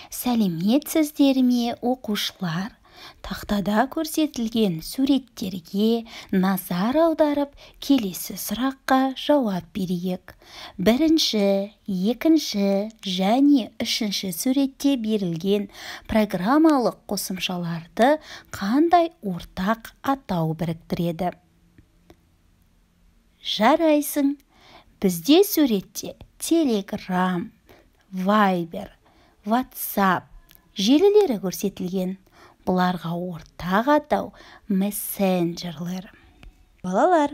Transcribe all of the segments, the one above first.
Сәлеметсіздер ме, оқушылар? Тақтада көрсетілген суреттерге назар аударып, келесі сұраққа жауап берейік. Бірінші, екінші және үшінші суретте берілген программалық қосымшаларды қандай ортақ атау біріктіреді? Жарайсың! Бізде суретте Telegram, Viber, WhatsApp желілері көрсетілген. Бұларға ортақ атау мессенджерлер. Балалар,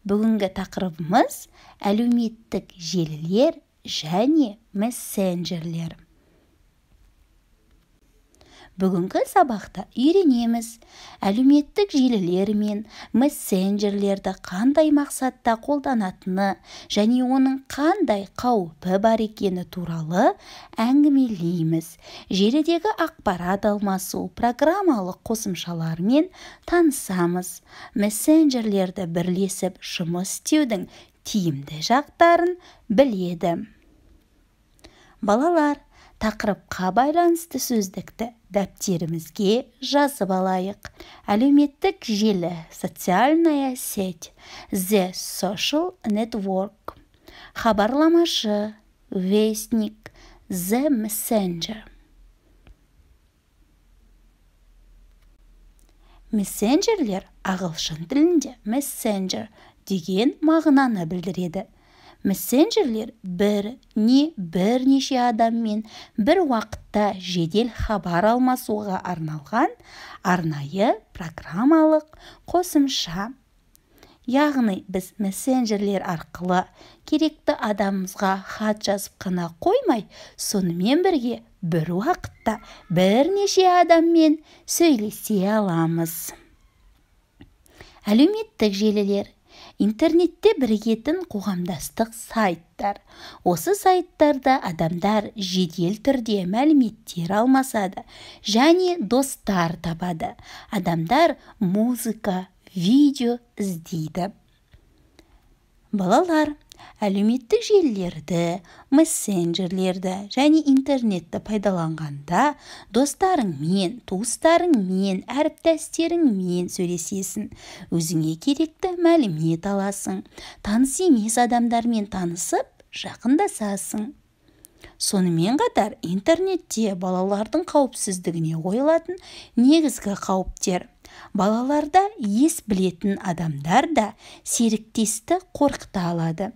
бүгінгі тақырыбымыз әлеуметтік желілер және мессенджерлер. Бүгінгі сабақта үйренеміз әлеуметтік желілер мен мессенджерлерді қандай мақсатта қолданатыны және оның қандай қаупі бар екені туралы әңгімелейміз. Желідегі ақпарат алмасу программалық қосымшалармен танысамыз. Мессенджерлерді бірлесіп жұмыс істеудің тиімді жақтарын біледі. Балалар, тақырыпқа байланысты сөздікті дәптерімізге жазып алайық. Әлеуметтік желі, социальная сеть, the social network. Хабарламашы, вестник, the messenger. Мессенджерлер ағылшын тілінде messenger деген мағынаны білдіреді. Мессенджерлер бір не бірнеше адаммен бір уақытта жедел хабар алмасуға арналған арнайы программалық қосымша. Яғни біз мессенджерлер арқылы керекті адамымызға хат жазып қана қоймай, сонымен бірге бір уақытта бірнеше адаммен сөйлесе аламыз. Әлеуметтік желілер интернетте бірігетін қоғамдастық сайттар. Осы сайттарда адамдар жедел түрде мәліметтер алмасады және достар табады. Адамдар музыка, видео іздейді. Балалар, әлеуметтік желілерді, мессенджерлерді және интернетті пайдаланғанда достарыңмен, туыстарыңмен, әріптестеріңмен сөйлесесің, өзіңе керекті мәлімет аласың, таныс емес адамдармен танысып, жақындасасың. Сонымен қатар интернетте балалардың қауіпсіздігіне қойылатын негізгі қауіптер. Балаларда ес білетін адамдар да серіктесті қорқыта алады.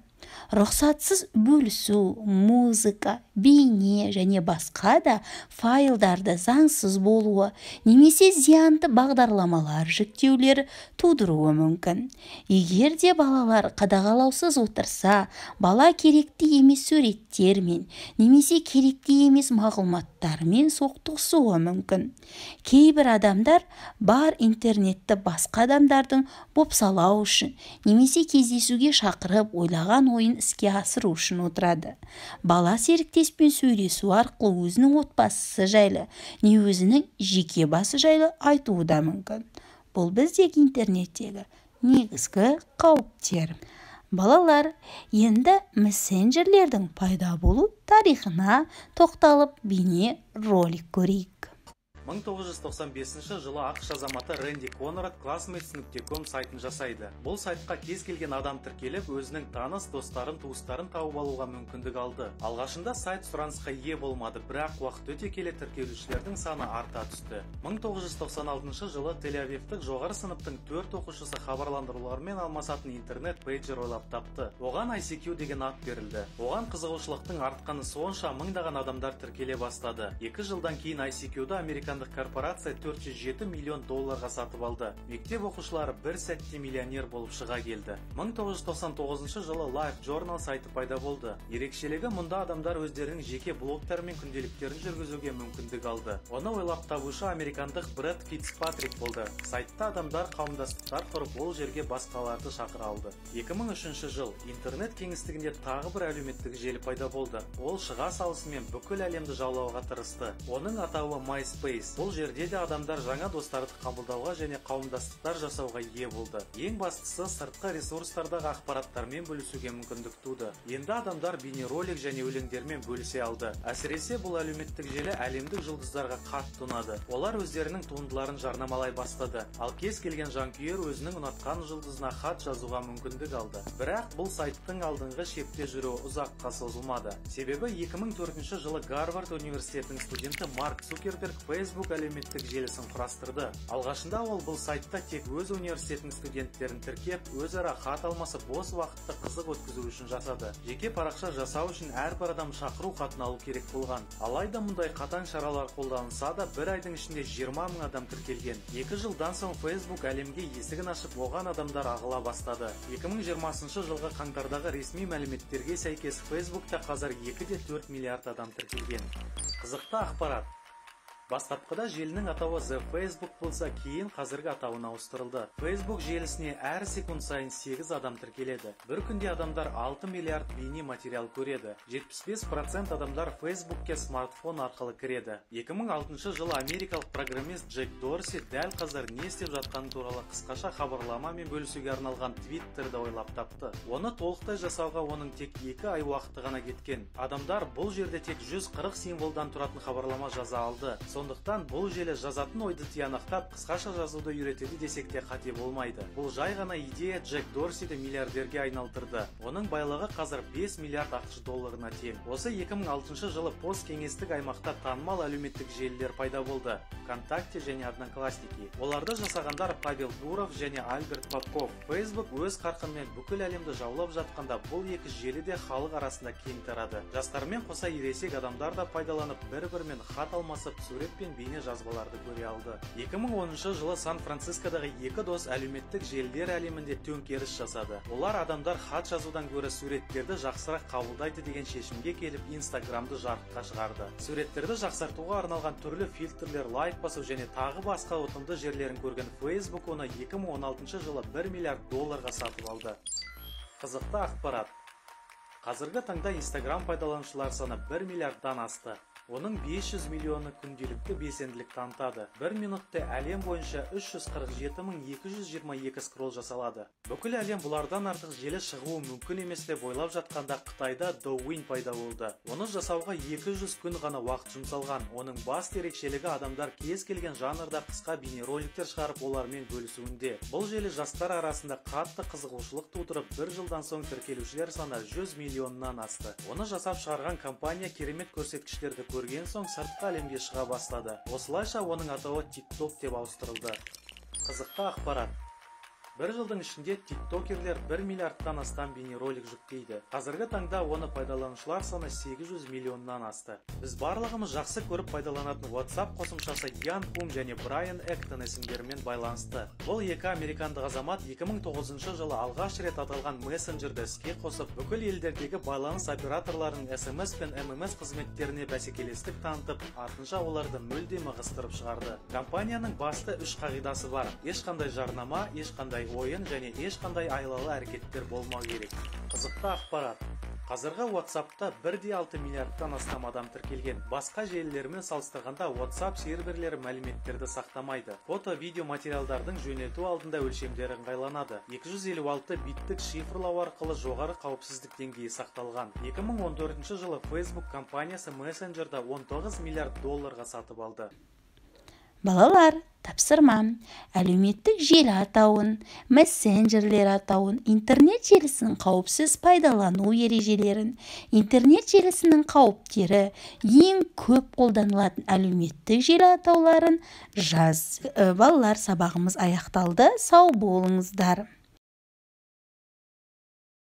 Рұқсатсыз бөлісу, музыка, бейне және басқа да файлдарды заңсыз болуы немесе зиянды бағдарламалар жүктеулері тудыруы мүмкін. Егер де балалар қадағалаусыз отырса, бала керекті емес суреттермен немесе керекті емес мағлұматтармен соқтығысуы мүмкін. Кейбір адамдар бар интернетті басқа адамдардың бопсалау үшін немесе кездесуге шақырып ойлаған ойын іске асыру үшін отырады. Бала серіктеспен сөйлесу арқылы өзінің отбасысы жайлы, не өзінің жеке басы жайлы айтуы да мүмкін. Бұл біздегі интернеттегі негізгі қауіптер. Балалар, енді мессенджерлердің пайда болу тарихына тоқталып бейне ролик көрейік. 1995 жылы ақш азаматы Рэнди Конрад classmates.com сайтын жасайды. Бұл сайтқа кез келген адам тіркеліп, өзінің таныс, достарын, туыстарын тауып алуға мүмкіндік алды. Алғашында сайт сұранысқа ие болмады, бірақ уақыт өте келе тіркелушілердің саны арта түсті. 1996 жылы Тель-Авивтік жоғары сыныптың 4 оқушысы хабарландырулармен алмасатын интернет пейджер ойлап тапты. Оған ICQ деген ат берілді. Оған қызығушылықтың артқаны сонша, мыңдаған адамдар тіркеле бастады. 2 жылдан кейін ICQ-ды американдық корпорация 407 миллион долларға сатып алды. Мектеп оқушылары бір сәтте миллионер болып шыға келді. 1999 жылы Live Journal сайты пайда болды. Ерекшелігі мұнда адамдар өздерінің жеке блогтары мен күнделіктерін жүргізуге мүмкіндік алды. Оны ойлап табушы американдық Брэд Фицпатрик болды. Сайтта адамдар қауымдастықтар құрып, ол жерге басқаларды шақыра алды. 2003 жыл интернет кеңістігінде тағы бір әлеуметтік желі пайда болды. Ол шыға салысымен бүкіл әлемді жаулауға тырысты. Оның атауы MySpace. MySpace. Бұл жерде де адамдар жаңа достарды қабылдауға және қауымдастықтар жасауға ие болды. Ең бастысы, сыртқы ресурстардағы ақпараттармен бөлісуге мүмкіндік туды. Енді адамдар бейнеролик және өлеңдермен бөлісе алды. Әсіресе бұл әлеуметтік желі әлемдік жұлдыздарға қатты ұнады. Олар өздерінің туындыларын жарнамалай бастады. Ал кез келген жанкүйер өзінің ұнатқан жұлдызына хат жазуға мүмкіндік алды. Бірақ бұл сайттың алдыңғы шепте жүруі ұзаққа созылмады. Себебі 2004 жылы Гарвард университетінің студенті Марк Цукерберг Facebook әлеуметтік желісін құрастырды. Алғашында ол бұл сайтта тек өз университетінің студенттерін тіркеп, өзара хат алмасып, бос уақытты қызық өткізу үшін жасады. Жеке парақша жасау үшін әрбір адам шақыру хатын алу керек болған. Алайда мұндай қатаң шаралар қолданылса да, бір айдың ішінде 20 мың адам тіркелген. 2 жылдан соң Facebook әлемге есігін ашып, оған адамдар ағыла бастады. 2020 жылғы қаңтардағы ресми мәліметтерге сәйкес Facebookта қазір 2,4 миллиард адам тіркелген. Қызықты ақпарат. Бастапқыда желінің атауы The Facebook болса, кейін қазіргі атауына ауыстырылды. Facebook желісіне әр секунд сайын 8 адам тіркеледі. Бір күнде адамдар 6 миллиард бейне материал көреді. 75% адамдар Facebookке смартфон арқылы кіреді. 2006 жылы америкалық программист Джек Дорси дәл қазір не істеп жатқаны туралы қысқаша хабарламамен бөлісуге арналған Твиттерді ойлап тапты. Оны толықтай жасауға оның тек 2 ай уақыты ғана кеткен. Адамдар бұл жерде тек 140 символдан тұратын хабарлама жаза алды. Сондықтан бұл желі жазатын ойды тиянақтап, қысқаша жазуды үйретеді десек те қате болмайды. Бұл жай ғана идея Джек Дорсиді миллиардерге айналдырды. Оның байлығы қазір 5 миллиард ақш долларына тең. Осы 2006 жылы посткеңестік аймақта танымал әлеуметтік желілер пайда болды. ВКонтакте және Одноклассники. Оларды жасағандар Павел Дуров және Альберт Попков. Facebook өз қарқынымен бүкіл әлемді жаулап жатқанда, бұл екі желі де халық арасында кең тарады. Жастармен қоса ересек адамдар да пайдаланып, бір-бірімен хат алмасып, сурет пен бейне жазбаларды көре алды. 2010 жылы Сан-Францискодағы екі дос әлеуметтік желілер әлемінде төңкеріс жасады. Олар адамдар хат жазудан гөрі суреттерді жақсырақ қабылдайды деген шешімге келіп, Инстаграмды жарыққа шығарды. Суреттерді жақсартуға арналған түрлі фильтрлер, лайк басу және тағы басқа ұтымды жерлерін көрген Facebook оны 2016 жылы 1 миллиард долларға сатып алды. Қызықты ақпарат. Қазіргі таңда Инстаграм пайдаланушылар саны 1 миллиардтан асты. Оның 500 миллионы күнделікті белсенділік танытады. Бір минутта әлем бойынша 347 222 скролл жасалады. Бүкіл әлем бұлардан артық желі шығуы мүмкін емес деп ойлап жатқанда, Қытайда Douyin пайда болды. Оны жасауға 200 күн ғана уақыт жұмсалған. Оның басты ерекшелігі адамдар кез келген жанрда қысқа бейнероликтер шығарып, олармен бөлісуінде. Бұл желі жастар арасында қатты қызығушылық тудырып, бір жылдан соң тіркелушілер саны 100 миллионнан асты. Оны жасап шығарған компания керемет көрсеткіштерді көрген соң сыртқы әлемге шыға бастады. Осылайша оның атауы TikTok деп ауыстырылды. Қызықты ақпарат. Бір жылдың ішінде тиктокерлер 1 миллиардтан астам бейнеролик жүктейді. Қазіргі таңда оны пайдаланушылар саны 800 миллионнан асты. Біз барлығымыз жақсы көріп пайдаланатын WhatsApp қосымшасы Ян Кум және Брайан Эктон есімдерімен байланысты. Бұл екі американдық азамат 2009 жылы алғаш рет аталған мессенджерді іске қосып, бүкіл елдердегі байланыс операторларының SMS пен MMS қызметтеріне бәсекелестік танытып, артынша оларды мүлдем ығыстырып шығарды. Компанияның басты үш қағидасы бар: ешқандай жарнама, ешқандай ойын және ешқандай айлалы әрекеттер болмау керек. Қызықты ақпарат. Қазіргі WhatsAppта 1,6 миллиардтан астам адам тіркелген. Басқа желілермен салыстырғанда WhatsApp серверлері мәліметтерді сақтамайды. Фото, видео материалдардың жөнелту алдында өлшемдері ыңғайланады. 256 биттік шифрлау арқылы жоғары қауіпсіздік деңгейі сақталған. 2014 жылы Facebook компаниясы мессенджерді 19 миллиард долларға сатып алды. Балалар, тапсырма. Әлеуметтік желі атауын, мессенджерлер атауын, интернет желісін қауіпсіз пайдалану ережелерін, интернет желісінің қауіптері, ең көп қолданылатын әлеуметтік желі атауларын жаз. Балалар, сабағымыз аяқталды. Сау болыңыздар.